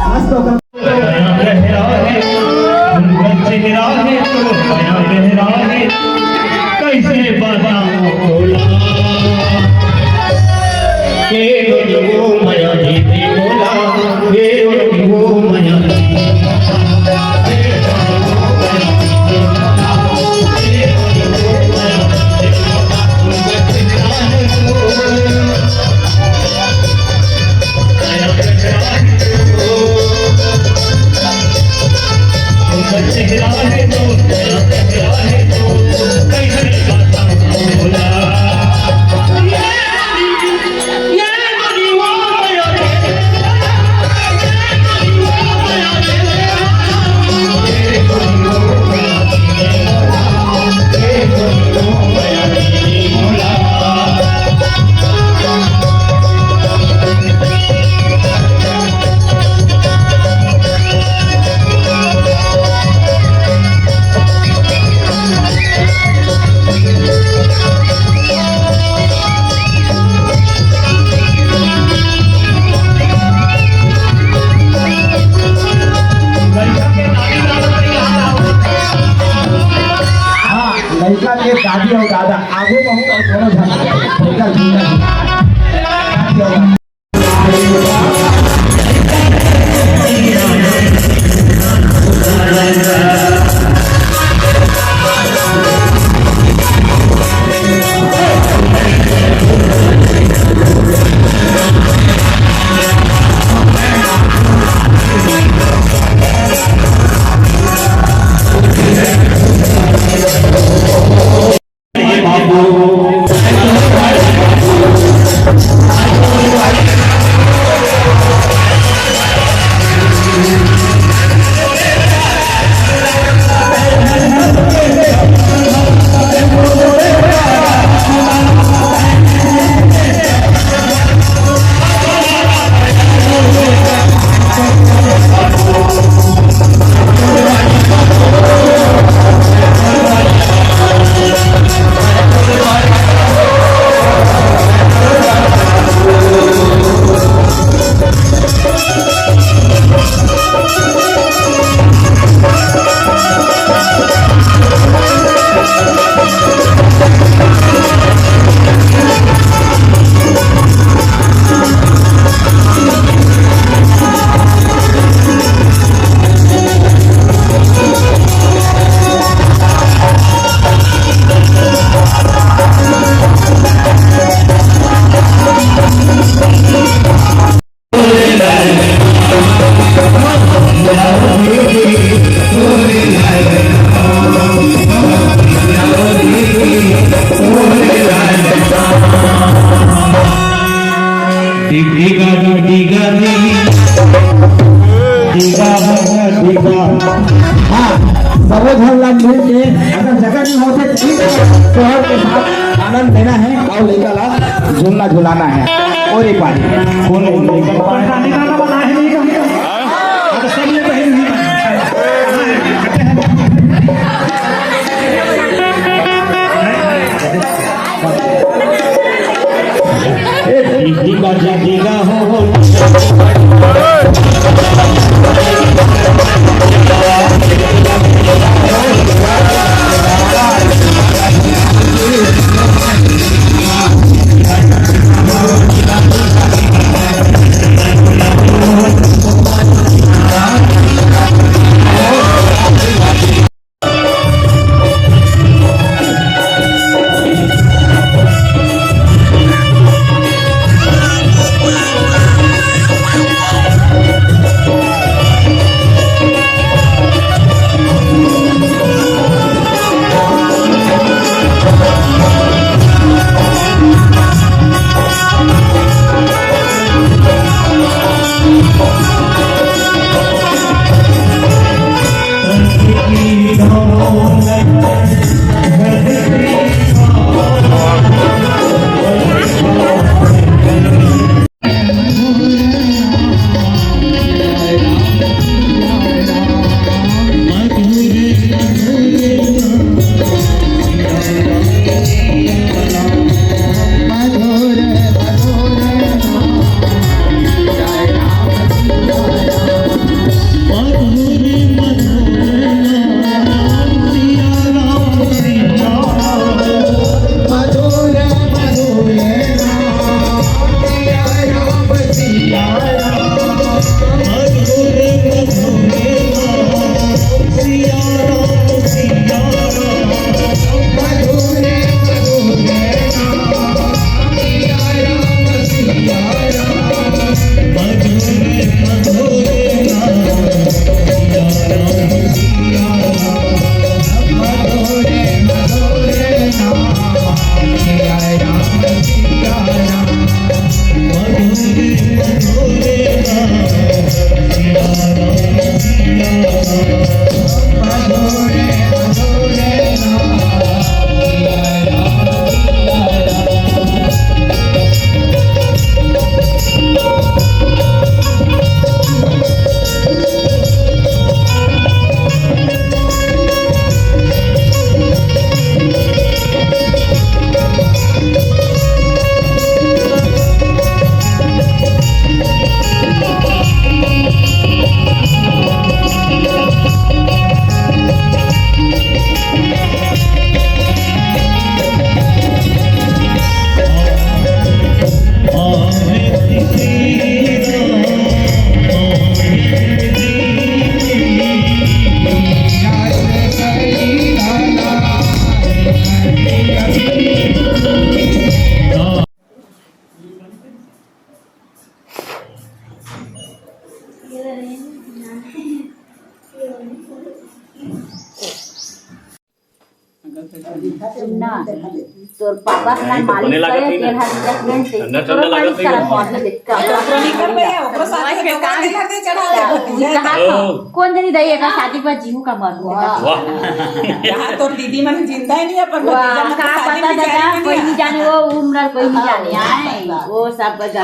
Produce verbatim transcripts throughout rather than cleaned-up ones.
बया गहरा हे, उनका चेहरा हे, तो बया गहरा हे, कैसे बताऊं बोला? ए वो मया दीदी बोला, ए वो मया। हाँ, लइका के दादी अउ दादा आगू बहुत अउ दोनों झन। डिगा, डिगा, डिगा, डिगा, डिगा। हाँ, सबो झन ला मिल के अगर जगह नहीं होते तो ठीक है, शोहर के साथ आनंद लेना है और लइका ला झूलना झुलाना है। और एक बार कौन है लइका? हाँ, तो सब ये बहन नहीं मानते। सुन ना, तोर पापा के नाम मालिश करे, तेल हर दिया के गंज से। ठंडा, ठंडा लागत नहीं। पहुंच ले, देखता। ओकरो निकल गया, ओकरो साथ में ओकरो तेल हर दे चढ़ा दे। कहा था? कौन जनी दई एकर शादी पर जीहू का मर हुआ। वाह। यहाँ तोर दीदी मन जिंदा ही नहीं है, पर वाह, भतीजा मन का शादी पता में दादा, कोई नहीं जाने, वो उम्र कोई नहीं जाने। आए, वो सब गलत है।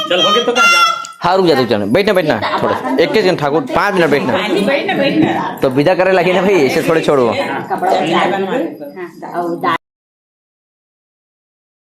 चल, हो गया तो कहाँ जा? हाँ, रुक जा, रुक जा, बैठना, बैठना, थोड़ा एक के दिन ठाकुर, पाँच मिनट बैठना। हाँ जी, बैठना, बैठना। तो विदा करे लगी ना भाई, ऐसे थोड़े छोड़ो। कपड़ा उतार दीजिए। हाँ, और